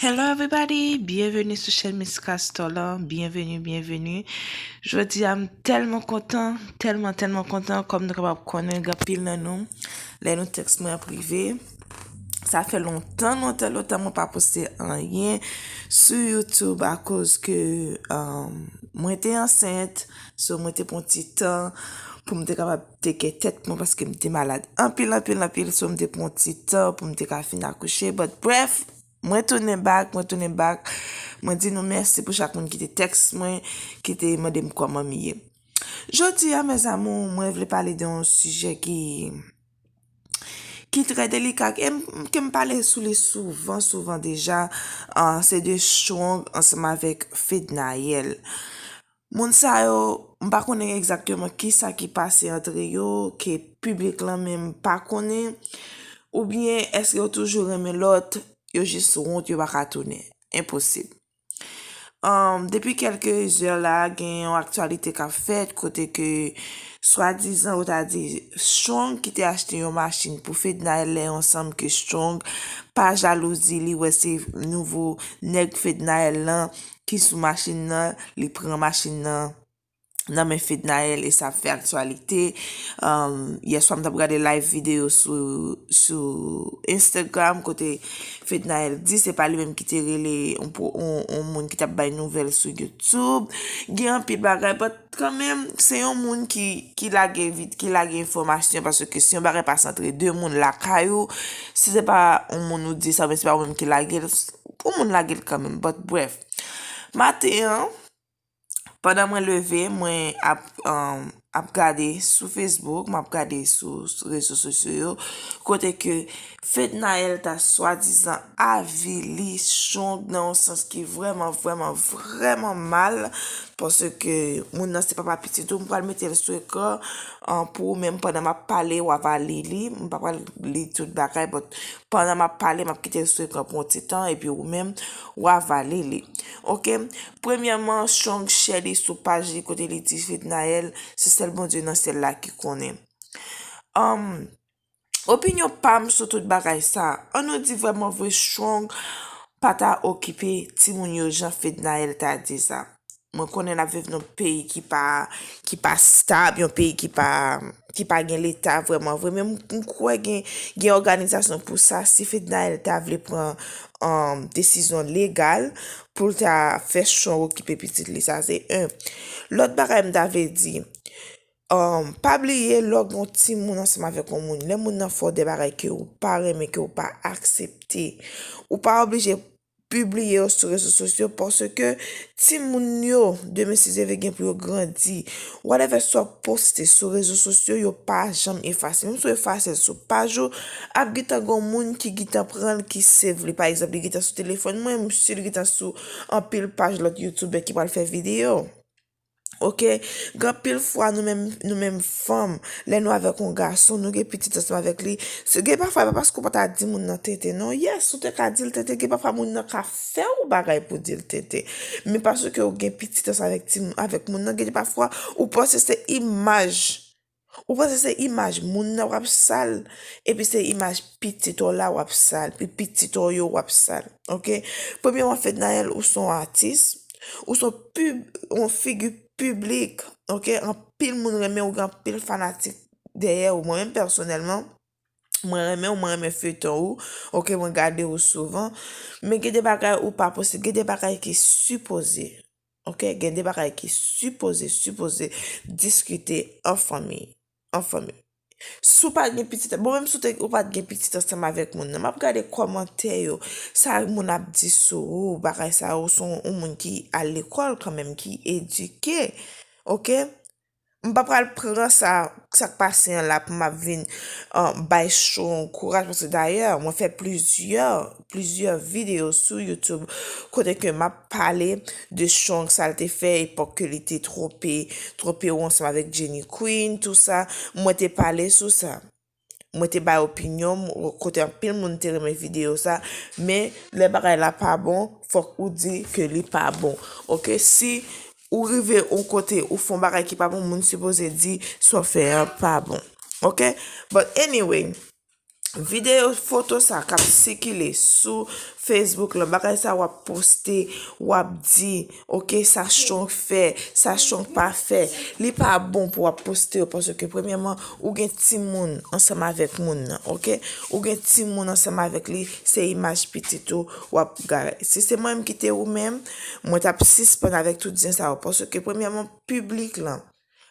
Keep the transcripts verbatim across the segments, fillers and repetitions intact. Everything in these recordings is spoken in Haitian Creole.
Hello everybody, byenveni sou chèn Miss Castor la, byenveni, byenveni. Jodi a m tèlman kontan, tèlman, tèlman kontan, kòm nou kapab konnen, gen anpil nan nou, lè nou tèks mwen an prive, sa fè lontan, lontan, lontan mwen pa poste anyen sou YouTube akoz ke, um, mwen te ansent, so mwen te pran ti tan pou m te kapab teke tèt mwen paske m te malad anpil, anpil, anpil, so m te pran ti tan pou m te ka fin akouche, but bref, mwen tounen back, mwen tounen back. Mwen di nou mèsi pou chak moun ki te tèks mwen, ki te mande m kòman m ye. Jodi a, mes amours, mwen vle pale de yon sijè ki, ki trè delika, ke m, ke m pale sou li souvan, souvan deja, ah, se de Strong ansanm avèk Fednaelle. Moun sa yo, m pa konnen egzakteman kisa ki pase antre yo, ke piblik lan menm pa konnen, oubyen èske yo toujou renmen lòt, yo jis wont, yo pa ka tounen. Enposib. Um, depi kèlke zè la, gen yon aktyalite k ap fèt kote ke swadizan, yo ta di, Strong ki te achte yon machin pou Fednaelle lè yo ansanm, ke Strong pa jalouzi, li wè se nouvo nèg Fednaelle lan ki sou machin nan, li pran machin nan nan men Fednaelle e sa ap fè aktyalite. Um, yèswa m t ap gade live videyo sou, sou Instagram kote Fednaelle di se pa li menm ki te rele yon, yon, yon moun ki t ap bay nouvèl sou YouTube. Gen anpil bagay, but kanmenm, se yon moun ki, ki lage vid-, ki lage enfòmasyon, paske si yon bagay pase antre de moun lakay ou, si se pa yon moun ou di sa, men se pa ou menm ki lage l, yon moun lage l kanmenm. But bref, maten an, pandan mwen leve, mwen ap, um, ap gade sou Facebook, m ap gade sou, sou rezo sosyo yo, kote ke Fednaelle ta swadizan avili Strong nan yon sans ki vrèman, vrèman, vrèman mal, paske moun nan se papa pitit ou, m pral mete l sou ekran, um, pou ou menm pandan m ap pale, w a va li li, m pa pral li tout bagay, but pandan m ap pale, m ap kite l sou ekran pou yon ti tan, epi ou menm, w a va li li. Oke? Premyèman, Strong share li sou paj li kote li di Fednaelle, se sèl Bondye nan syèl la ki konnen. Um, opinyon pa m sou tout bagay sa. An nou di vrèman vre, Strong pa ta okipe timoun yo jan Fednaelle ta di sa. Mwen konnen n ap viv nan yon peyi ki pa, ki pa stab, yon peyi ki pa, ki pa gen leta vrèman vre. Men m, m kwè gen, gen òganizasyon pou sa. Si Fednaelle ta vle pran, um, desizyon legal pou l ta fè Strong okipe pitit li, sa se yon. Lòt bagay m ta vle di, um, pa bliye lè w gen yon timoun ansanm avèk yon moun, lè moun nan fè w de bagay ke ou pa renmen, ke ou pa aksepte, ou pa oblije pibliye yo sou rezo sosyo, paske timoun yo, demen si Dye vle, gen pou yo grandi. Whatever sa w poste sou rezo sosyo, yo pa janm efase. Menm si w efase l sou paj ou, ap gentan gen yon moun ki gentan pran l, ki save li. Pa egzanp, li gentan sou telefòn mwen, si l gentan sou anpil paj lòt youtubè ki pral fè videyo. Oke? Gen anpil fwa nou menm, nou menm fanm, lè nou avèk yon gason, nou gen pitit ansanm avèk li. Se, gen pafwa, e pa paske w pa ta di moun nan tenten, non. Yes, ou te ka di l tenten, gen pafwa moun nan ka fè w bagay pou di l tenten. Men paske w gen pitit ansanm avèk timoun, avèk moun nan, gen pafwa, ou panse se imaj, ou panse se imaj moun nan w ap sal, epi se imaj pitit w la w ap sal, pi pitit w yo w ap sal. Oke? Premyèman, Fednaelle, ou se yon atis, ou se yon pib-, yon figi piblik, oke? Anpil moun renmen w, gen anpil fanatik dèyè w. Mwen menm pèsonèlman, mwen renmen w, mwen renmen feyton ou, oke? Mwen gade w souvan. Men gen de bagay ou pa poste, gen de bagay ki sipoze, oke? Gen de bagay ki sipoze, sipoze diskite an fanmi, an fanmi. Si w pa gen pitit, bon, menm si w te, ou pa t gen pitit ansanm avèk moun nan, m ap gade kòmantè yo, sa moun ap di sou ou, bagay sa yo, ou se yon, yon moun ki al lekòl kanmenm, ki edike, oke? M pa pral pran sa, sa k pase an la pou m ap vin, ah, bay Strong kouraj, paske dayè, mwen fè plizyè, plizyè videyo sou YouTube kote ke m ap pale de Strong, sa l te fè epòk ke li te twonpe, twonpe w ansanm avèk Jenny Queen, tou sa. Mwen te pale sou sa. Mwen te bay opinyon m, kote anpil moun te renmen videyo sa. Men, lè bagay la pa bon, fòk ou di ke li pa bon. Oke? Si ou rive yon kote, ou fè yon bagay ki pa bon, moun sipoze di sa w fè a pa bon. Oke? But anyway, videyo, foto sa k ap sikile sou Facebook lan, bagay sa w ap poste, w ap di, oke, sa Strong fè, sa Strong pa fè, li pa bon pou w ap poste yo, paske premyèman, ou gen timoun ansanm avèk moun nan, oke? Ou gen timoun ansanm avèk li, se imaj pitit ou w ap gade. Si se mwen menm ki te ou menm, mwen t ap sispann avèk tout zen sa yo, paske premyèman, piblik lan,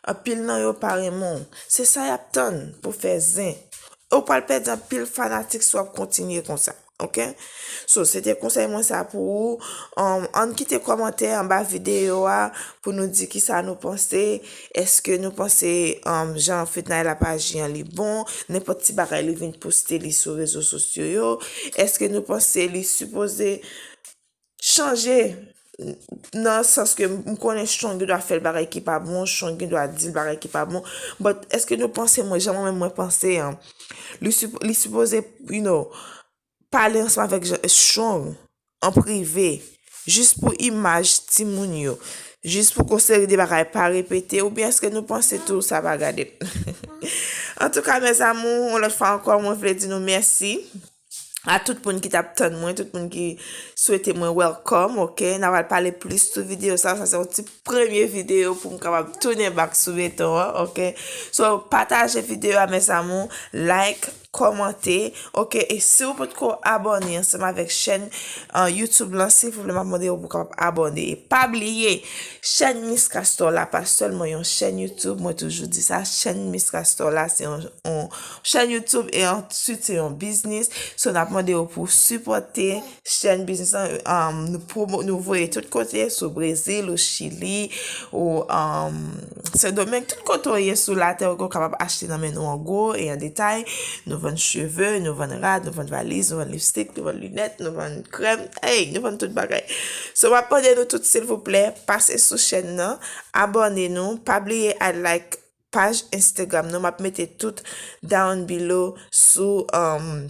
anpil nan yo pa renmen w. Se sa y ap tann pou fè zen. Ou pral pèdi anpil fanatik si w ap kontinye konsa, oke? So, se te konsèy mwen sa pou ou. Um, ann kite kòmantè anba videyo a pou nou di kisa nou panse. Èske nou panse, um, jan Fednaelle ap aji an li bon? Nenpòt ti bagay li vin poste li sou rezo sosyo yo. Èske nou panse li sipoze chanje? Nan sans ke m konnen Strong gen dwa fè l bagay ki pa bon, Strong gen dwa di l bagay ki pa bon. But èske nou panse mwen, jan mwen menm mwen panse an, li, sup- li sipoze, you know, pale ansanm avèk Strong an prive, jis pou imaj timoun yo, jis pou gon seri de bagay pa repete, oubyen èske nou panse tou sa pa gade? Antouka, mes amours, yon lòt fwa ankò, mwen vle di nou mèsi a tout moun ki t ap tann mwen, tout moun ki swete mwen welcome, oke? N a pral pale plis sou videyo sa, sa se yon ti premye videyo pou m kapab tounen back sou beton an, oke? So, pataje videyo a, mes amours, like, kòmante, oke? E si w potko abòne ansanm avèk chèn, uh, YouTube lan, silvouplè, m ap mande w pou w kapab abòne. E pa bliye, chèn Miss Castor la pa sèlman yon chèn YouTube, mwen toujou di sa, chèn Miss Castor la se yon, yon chèn YouTube e answit se yon biznis. So, n ap mande w pou w sipòte chèn biznis lan, um, nou pwomo-, nou voye tout kote, sou Brezil, ou Chili, ou, um, Sendomeng, tout kote w ye sou latè, ou kapab achte nan men nou an gwo e an detay. Nou vann cheve, nou vann rad, nou vann valiz, nou vann lipstik, nou vann linèt, nou vann krèm. Ey, nou vann tout bagay. So, m ap mande nou tout, silvouplè, pase sou chèn nan, abòne nou, pa bliye al like paj Instagram nou. M ap mete tout down below sou, um,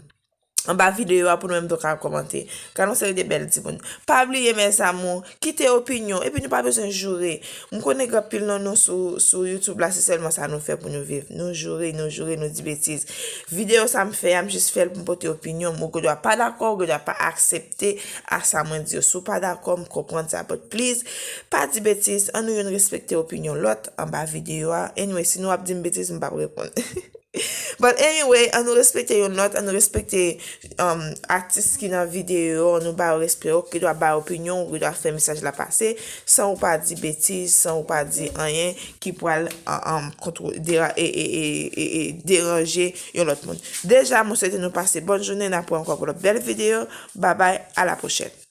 anba videyo a pou nou menm tou ka kòmante. Gade yon seri de bèl timoun. Pa bliye, mes amours, kite opinyon. Epi nou pa bezwen joure. M konnen gen anpil nan nou sou, sou YouTube la, se sèlman sa nou fè pou nou viv. Nou joure, nou joure, nou di betiz. Videyo sa m fè a, m jis fè l pou m pote opinyon m. Ou gen dwa pa dakò, ou gen dwa pa aksepte a sa mwen di yo. Si w pa dakò, m konprann sa, but please, pa di betiz. Ann nou youn respekte opinyon lòt anba videyo a. Anyway, si nou ap di m betiz, m p ap reponn. But anyway, ann nou respekte youn lòt, ann nou respekte, um, atis ki nan videyo, ann nou ba yo respè yo, ou gen dwa bay opinyon, ou gen dwa fè mesaj la pase, san ou pa di betiz, san ou pa di anyen ki pral, uh, um, kontro-, dera-, e, e, e, e, e deranje yon lòt moun. Deja, mwen swete nou pase bòn jounen, n ap wè ankò pou lòt bèl videyo. Babay, a la pwochèn.